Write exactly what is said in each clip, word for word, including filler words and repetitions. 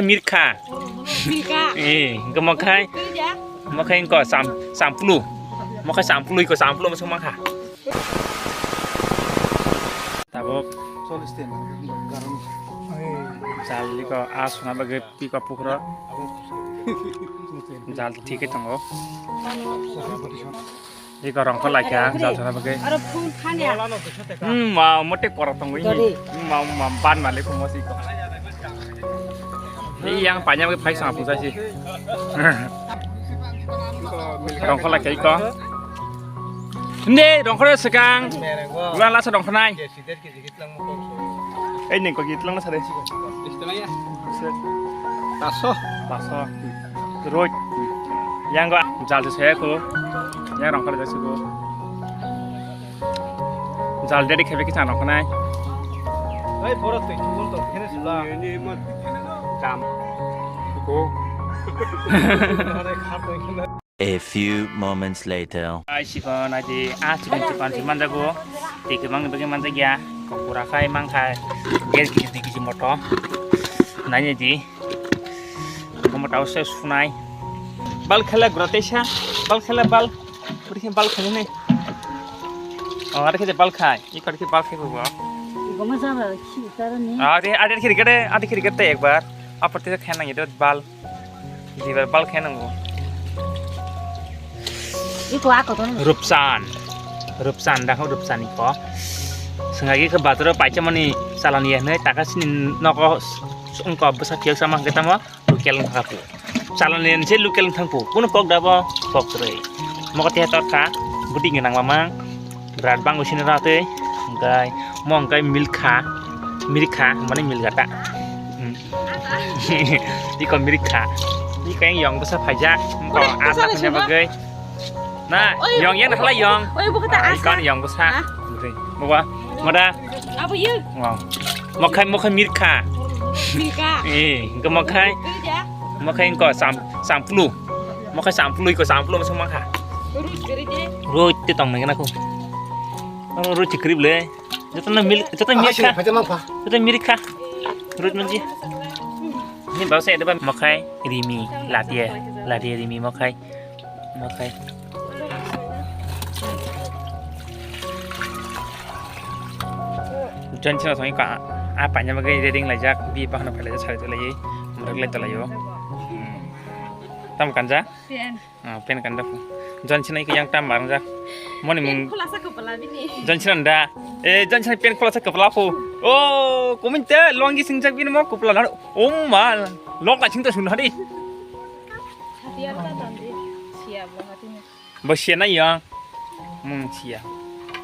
Mirkha. Mirkha. Eh, hingke mokhai. Mokhai ko sam, samplu. Mokhai samplu ko samplu masuk mangkha. Tabuk. Jal liko asuna bagwi pika pukro. Jal thike tongo. Iko rongkho laikha, jal sana bagwi. Aro phone thani. Hmm, ma, mote kora tongo ini. Hmm, ma, ma, ban male ko mosi ko. Ini yang panjang bagwi phai sama pusa si. Rongkho laikha iko. Hindi, rongkho sekang. Ulan lasa rongkho nai. Ei, neng kok itlang na sare. Paso. Paso. Roi. Yang gua jal se saya ko. Yang rong kali jasi ko. Jal dari kebe kita rong kanai. Ei, borok tui chukun to kene sula. Kam. Ko. Are khat to kene. A few moments later. Ai, sikon, ai, di, ah, sikon, sikon, si manjago. Tei kwbangni bagwi manjakya. Kokura khai, mangkhai. Desh kg, dui kg moto. Naini di. Moto se sunai. Bal khela gura teisa. Bal khela bal. Buri khe bal khela ne. Oh, are khe bal khai. Ikor khe bal khai ko. Goma jaba, khi tarani. Are, are khe gade, are khe gade ekbar. Apor te khai nang ito bal. Liver bal khe nango. Iko ako to. Rupsan. Rupsan, dakho Rupsan iko. Sengagi khe bazaro paichamani chalani ya hinwi taka sini nogo s-, s-, wngkha bwsa phiyok sama hwnkhe tamo local wngkha khe. Chalani ya hinse local wngkha khe. Kuno kok dabo kok kwrwi. Mokotwi ha torkha. Bwtwi nang mamang. Berat bang usini rate, hingkai, mo hingkai milkha, mirkha, mane milgata. Hmm. Iko mirkha. Iko yang yong bwsa phaijak, ko asla khanya bagai. Na, oi, yong yang halai yong. Oi, buka ta asla. Iko yang bwsa. Bukai, bawa, mada. Apa ye? Wow. Mokhai, mokhai mirkha. Mirkha. Eh, ke mokhai. Mokhai ko sam, samplu. Mokhai samplu, iko samplu masuk makha. Rut kiri de. Rut te tong nang aku. Oh, rut chikri ble. Joto na mil, joto mil kha. Joto mil kha. Rut manji. Ni bau se de ba mokhai rimi latia. Latia rimi mokhai. Mokhai. Jon chino thangwi ka a paina bagwi ready laijak bi bahano phai laijak sari tolai. Murag lai tolai o. Tam kanja? Pen. Ah, pen kanda pu. Jon chino iko yang tam barang jak. Moni mung. Pen khulasa kepala bini. Jon chino da. Eh, jon chino pen khulasa kepala pu. Oh, kumin te longi singjak bini mo kepala na. Oh ma, lok la chingta sun hadi. Hati apa tadi? Siap lo hati ni. Bo sia na yang. Mung sia.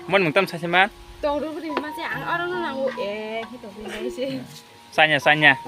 Moni mung tam sa sima. Tong ru bri ma se ang oro no nangu eh hito bini se. Sanya, sanya.